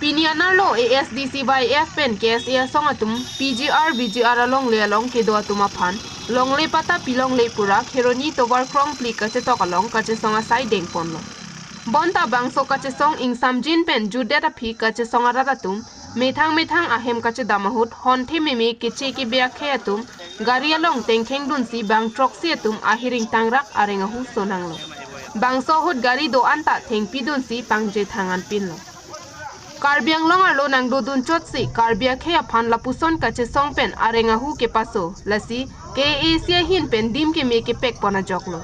Pinianar lo ASDC by F pen KSA song atum PGR BGR along le along ke do atuma phan long le pata pilong le pura kheroni tobar krong pli kache tok along kache song a sai deng pon lo bonta bangso kache song ing samjin pen judeta phi kache song araratum methang methang ahem kache damahut honthe meme keche ke bea khe atum gari along tengkheng dun si bang troxi atum ahiring tangrak arenga hu sonang lo bangso hut gari do anta thengpi dun si pangje thangan pin lo Karbi Anglong arlo nangdo dun chotsi Karbi khe aphan lapuson kache songpen arenga hu ke paso lasi KAC hin pen dim ke me ke pek pona joklo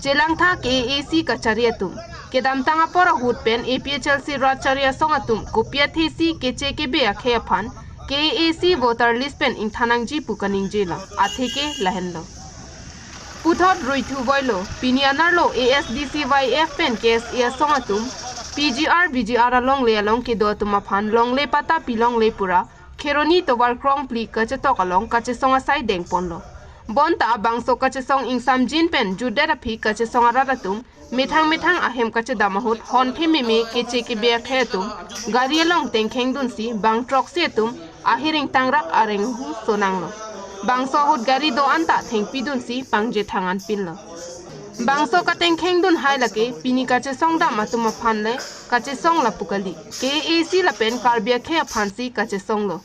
chelang tha KAC kacharia tum kedam tanga pora hut pen APHLC racharia songatum kopia thesi keche ke be akhe aphan KAC voter list pen ingthanang ji pukaning jela athe ke lahenlo puthot ruithu boilo pinianar lo ASDCYF pen KSA songatum PGR BGR along le along ke do tuma phan long le pata pilong le pura kheroni tobar krong pli kache tok along kache songa sai deng pon lo bonta bangso kache song ing samjin pen judera phi kache songa raratum methang methang ahem kache damahut honthe meme keche ke be khetum gari along tengkheng dun si bang troxi atum ahiring tangrak areng hu sonang lo bangso hut gari do anta thengpi dun si pangje thangan pin lo bangso kateng khengdun hai lake pini kache song da matuma phan le kache song la pukali KAC la pen Karbi khe phansi kache song lo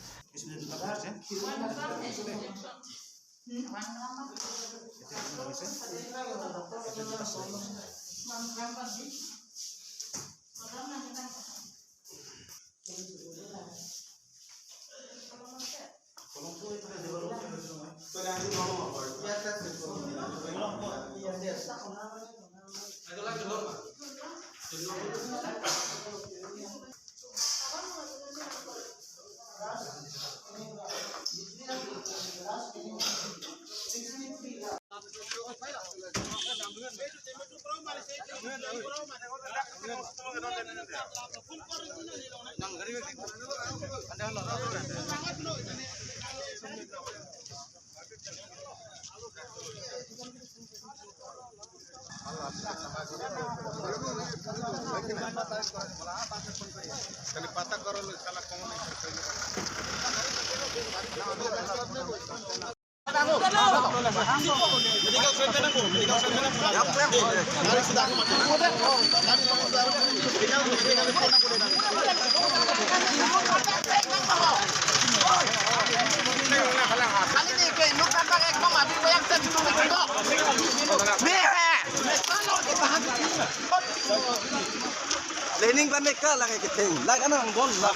Lening ba meka lage ke thing laga na bol la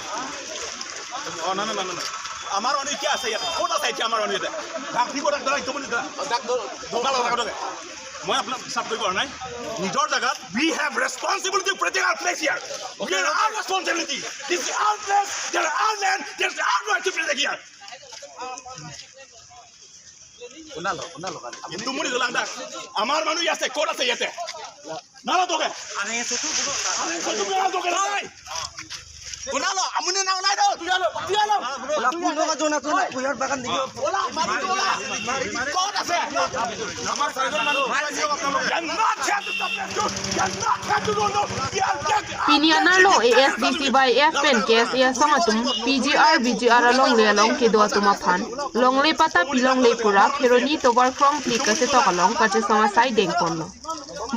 oh না না না না আমার অনেক কি আছে ইয়াতে কোন আছে আমার অনেক ইয়াতে ডাক দিব ডাক দাঁড়াই তুমি ডাক দোকান লাগা দে মই আপোনাক হিচাপ কৰিব পৰা নাই নিজৰ জায়গাত we have responsibility to protect our place here. Okay, our responsibility. This is our place, there are our land, there's our right to protect here. কিন্তু মুনি দিলাম ডাক আমার মানুষ আছে কোন আছে ইয়াতে না না তোকে আরে সতু আরে সতু না তোকে নাই কোনালো আমুনে না ওলাই দাও তুই আলো তুই আলো ওলা পুনো কা জোনা তো পুয়ার বাগান দিও ওলা মারি ওলা কোন আছে আমার সাইজন মানুষ Pinianar lo ASDC by F pen KSA songatum PGR BGR along le along ke do atuma phan long le pata pilong le pura kheroni tobar krong pli kache tok along kache songa sai deng pon lo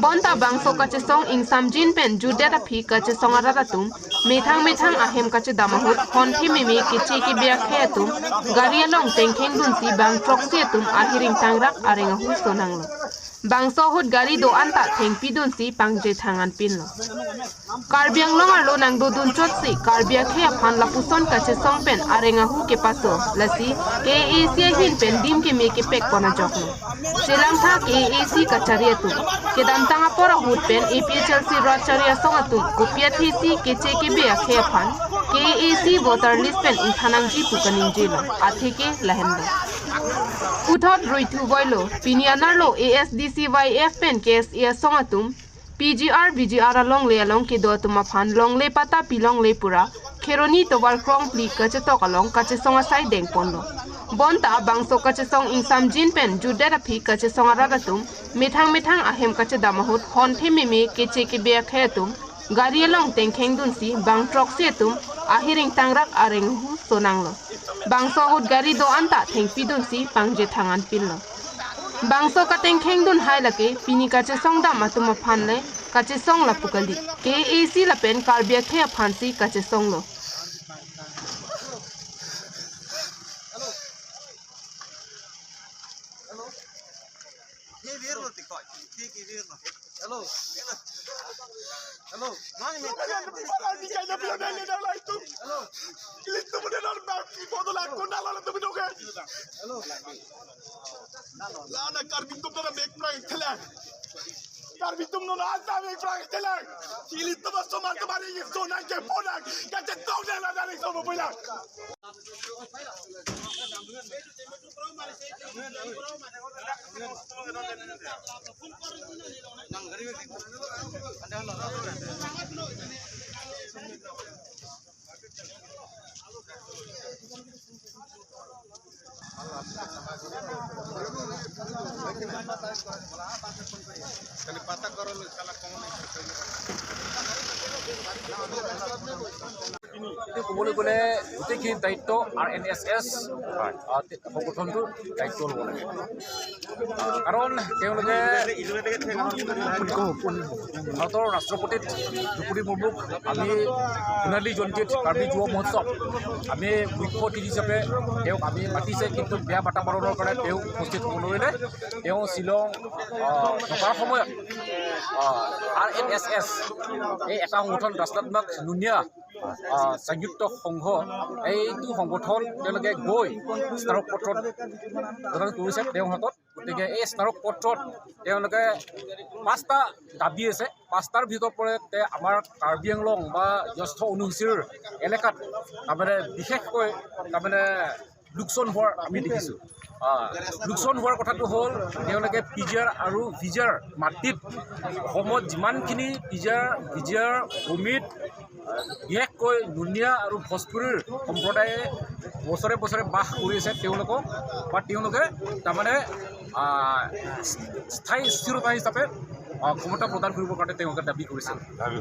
bonta bangso kache song ing samjin pen judeta phi kache songa raratum methang methang ahem kache damahut honthe meme keche ke bea khe atum gari along tengkheng dun si bang troxi atum ahiring tangrak arenga hu sonang lo bangso hut gari do anta thengpi dun si pangje thangan pin lo Karbi Anglong arlo nangdo dun chotsi Karbi khe aphan lapuson kache songpen arenga hu ke paso lasi KAC hin pen dim ke me ke pek pona joklo chelang tha KAC kacharia tu kedam tanga pora hut pen APHLC racharia songatum kopia thesi keche ke be akhe aphan KAC voter list pen ingthanang ji pukaning jela athe ke lahenlo puthot ruithu boilo pinianar lo ASDCYF pen KSA songatum PGR BGR along le along ke do atuma phan long le pata pilong le pura kheroni tobar krong pli kache tok along kache songa sai deng pon lo bonta bangso kache song ing samjin pen judera phi kache songa raratum methang methang ahem kache damahut honthe meme keche ke be khe atum gari along tengkheng dun si bang troxi atum Ahiring tangrak areng hu sonanglo. Bangso hut gari do anta thengpi dun si pangje thangan pillo. Bangso kateng khengdun hai lake pini kache songda matuma phanle kache song la pukali. KAC lapen karbia the phansi kache songlo. Hello. Hello. এইটো ক'বলৈ গ'লে গোটেইখিনি দায়িত্ব R N S S সংগঠনটোৰ দায়িত্ব ল'ব লাগে, কাৰণ তেওঁলোকে ভাৰতৰ ৰাষ্ট্ৰপতিত দ্ৰৌপদী মুৰ্মুক আমি সোণালী জয়ন্তীত কাৰ্বি যুৱ মহোৎসৱ আমি মুখ্য অতিথি হিচাপে তেওঁক আমি মাতিছে, কিন্তু বেয়া বাতাবৰণৰ কাৰণে তেওঁ উপস্থিত হ'ব নোৱাৰিলে। তেওঁ শ্বিলং থকাৰ সময়ত আৰ এন এছ এছ এই এটা সংগঠন ৰাষ্ট্ৰাত্মক নুনিয়া সংযুক্ত সংঘ এইটো সংগঠন তেওঁলোকে গৈ স্মাৰক পত্ৰত প্ৰদান কৰিছে তেওঁৰ হাতত। গতিকে এই স্মাৰক পত্ৰত তেওঁলোকে পাঁচটা দাবী আছে, পাঁচটাৰ ভিতৰত পৰে আমাৰ কাৰ্বি আংলং বা জ্যেষ্ঠ অনুসূচীৰ এলেকাত তাৰমানে বিশেষকৈ তাৰমানে লোকচান হোৱাৰ আমি দেখিছোঁ। লোকচান হোৱাৰ কথাটো হ'ল তেওঁলোকে পি জি আৰ আৰু ভি জি আৰ মাটিত অসমত যিমানখিনি P G R V G R ভূমিত বিশেষকৈ নুনিয়া আৰু ভোজপুৰীৰ সম্প্ৰদায়ে বছৰে বছৰে বাস কৰি আছে, তেওঁলোকক বা তেওঁলোকে তাৰমানে স্থায়ী স্থিৰতা হিচাপে ক্ষমতা প্ৰদান কৰিবৰ কাৰণে তেওঁলোকে দাবী কৰিছে।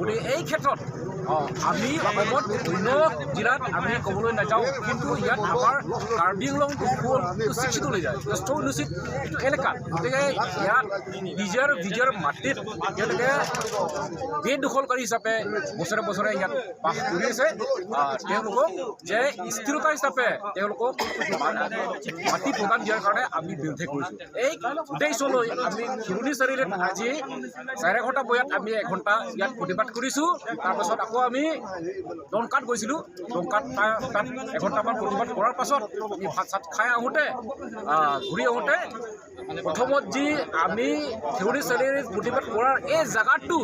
গতিকে এই ক্ষেত্ৰত আমি অসমত অন্য জিলাত আমি ক'বলৈ নাযাওঁ, কিন্তু ইয়াত আমাৰ কাৰ্বি আংলংটো হ'ল শিক্ষিতলৈ যায় জ্যেষ্ঠ অনুচিত এইটো এলেকা। গতিকে ইয়াত P G R V G R মাটিত তেওঁলোকে বেদখলকাৰী হিচাপে বছৰে বছৰে ইয়াত বাস কৰি আছে, তেওঁলোকক যে স্থিৰতা হিচাপে তেওঁলোকক মাটি প্ৰদান দিয়াৰ কাৰণে আমি বিৰোধী কৰিছোঁ। এই উদ্দেশ্যলৈ আমি খিৰণি চাৰিআলিত আজি 11:30 বজাত আমি এঘণ্টা ইয়াত প্ৰতিবাদ কৰিছোঁ। তাৰপাছত আকৌ আমি ডংকাত গৈছিলোঁ, ডংকাত তাত এঘণ্টামান প্ৰতিবাদ কৰাৰ পাছত আমি ভাত চাত খাই আহোঁতে ঘূৰি আহোঁতে প্ৰথমত যি আমি খিৰণি চাৰিআলিত প্ৰতিবাদ কৰাৰ এই জেগাটো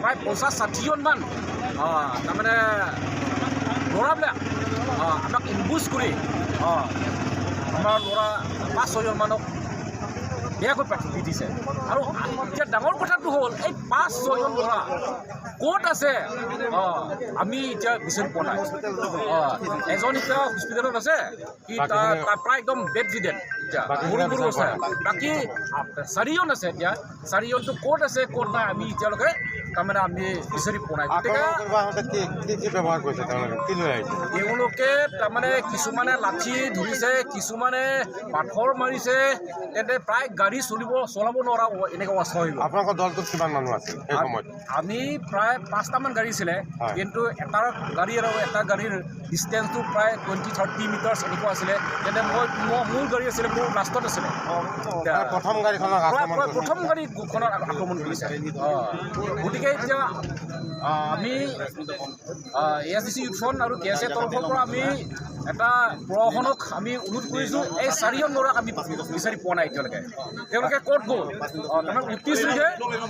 প্ৰায় 50-60জনমান তাৰমানে ল'ৰাবিলাক আমাক ইম্বুজ কৰি আমাৰ ল'ৰা 5-6জনমানক বেয়াকৈ পিটিছে। আৰু এতিয়া ডাঙৰ কথাটো হ'ল এই 5-6জন ল'ৰা ক'ত আছে আমি এতিয়া বিচাৰি পোৱা নাই। এজন এতিয়া হস্পিটেলত আছে, সি তাৰ প্ৰায় একদম বেড ৰিডেন এতিয়া সৰু সৰু আছে, বাকী 4জন আছে। এতিয়া 4জনটো ক'ত আছে ক'ত নাই আমি এতিয়ালৈকে তাৰমানে আমি বিচাৰি পোৱা নাই। গতিকে তেওঁলোকে তাৰমানে কিছুমানে লাঠি ধৰিছে, কিছুমানে পাথৰ মাৰিছে, তেন্তে প্ৰায় গাড়ী চলাব নোৱাৰা এনেকুৱা অৱস্থা হৈ গ'ল। আপোনালোকৰ দলটোত কিমান মানুহ আছিল সেই সময়ত? আমি প্ৰায় 5টামান গাড়ী আছিলে, কিন্তু এটা গাড়ী আৰু এটা গাড়ীৰ ডিষ্টেঞ্চটো প্ৰায় 20-30 মিটাৰ্ছ এনেকুৱা আছিলে। তেন্তে মই মোৰ গাড়ী আছিলে, মোৰ লাষ্টত আছিলে। প্ৰথম গাড়ীখনত আক্ৰমণ কৰিছে। গতিকে এতিয়া আমি A S D C youth front আৰু কে এছ এ তৰফৰ পৰা আমি এটা প্ৰশাসনক আমি অনুৰোধ কৰিছোঁ, এই 4জন ল'ৰাক আমি বিচাৰি পোৱা নাই এতিয়ালৈকে, তেওঁলোকে ক'ত গ'ল তাৰমানে অতি শীঘ্ৰে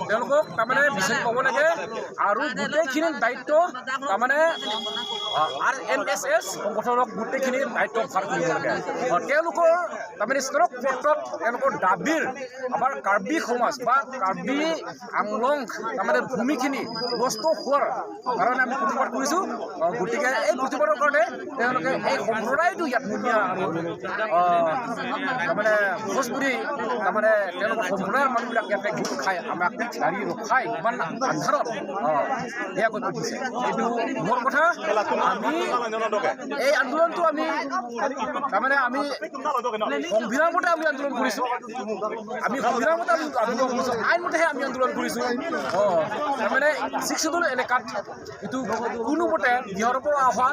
তেওঁলোকক তাৰমানে বিচাৰি পাব লাগে। আৰু গোটেইখিনি দায়িত্ব তাৰমানে আৰ এন এছ এছ সংগঠনক গোটেইখিনি দায়িত্ব ভাৰ কৰিব লাগে। তেওঁলোকৰ তাৰমানে স্মাৰক পত্ৰত তেওঁলোকৰ দাবীৰ আমাৰ কাৰ্বি সমাজ বা কাৰ্বি আংলং তাৰমানে ভূমিখিনি নষ্ট হোৱাৰ কাৰণে আমি প্ৰতিবাদ কৰিছোঁ। গতিকে এই প্ৰতিবাদৰ কাৰণে তেওঁলোকে এই সম্প্ৰদায়টো ইয়াত নুনীয়া আৰু তাৰমানে ভোজপুৰী তাৰমানে তেওঁলোকৰ সম্প্ৰদায়ৰ মানুহবিলাক ইয়াতে গোট খাই আমাক গাড়ী ৰখাই ইমান আন্ধাৰত বেয়াকৈ পিটিছে। এইটো মোৰ কথা। আমি এই আন্দোলনটো আমি তাৰমানে আমি সংবিধান মতে আমি আন্দোলন কৰিছোঁ, আমি সংবিধান মতে আমি আন্দোলন কৰিছোঁ, আইনমতেহে আমি আন্দোলন কৰিছোঁ। তাৰমানে ছিক্স শ্বেডিউল এলেকাত এইটো কোনোমতে বিহাৰৰ পৰা অহা,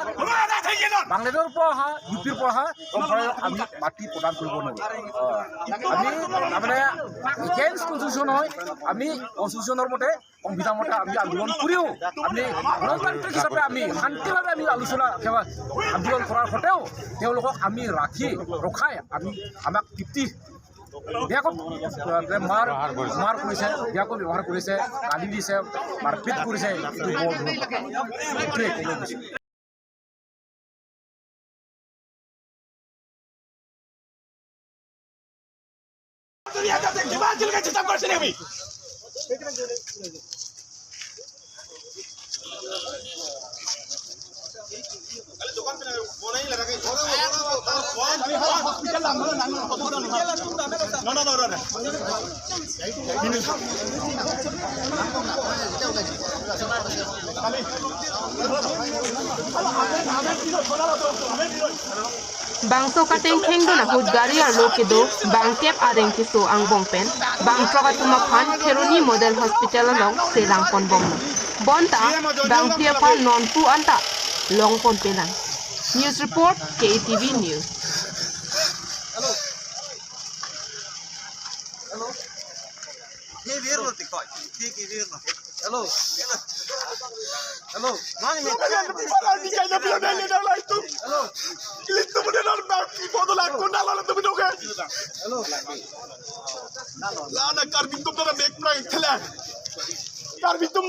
বাংলাদেশৰ পৰা অহা, ইউ পিৰ পৰা অহা সম্প্ৰদায়ক আমি মাটি প্ৰদান কৰিব নোৱাৰোঁ। আমি তাৰমানে এগেইনষ্ট কনষ্টিটিউশ্যন হয়, আমি কনষ্টিটিউশ্যনৰ মতে সংবিধান মতে আমি আন্দোলন কৰিও আমি গণতান্ত্ৰিক হিচাপে আমি শান্তিভাৱে আমি আলোচনা আন্দোলন কৰাৰ সত্ত্বেও তেওঁলোকক আমি ৰখাই আমি আমাক তৃপ্তি বেয়াকৈ মাৰ মাৰ কৰিছে, বেয়াকৈ ব্যৱহাৰ কৰিছে, গালি দিছে, মাৰপিট কৰিছে। এইটো বৰ এইটোৱে ক'ব বিচাৰিছোঁ। Bangso kateng kheng do na hut gari ar lo ke do bang tep areng ki so ang bong pen bang troka tuma phan Kheroni model hospital long selang pon bong no bonta bang tia phan non pu anta long pon pelang. News report KTV News. Hello hello hello hello hello.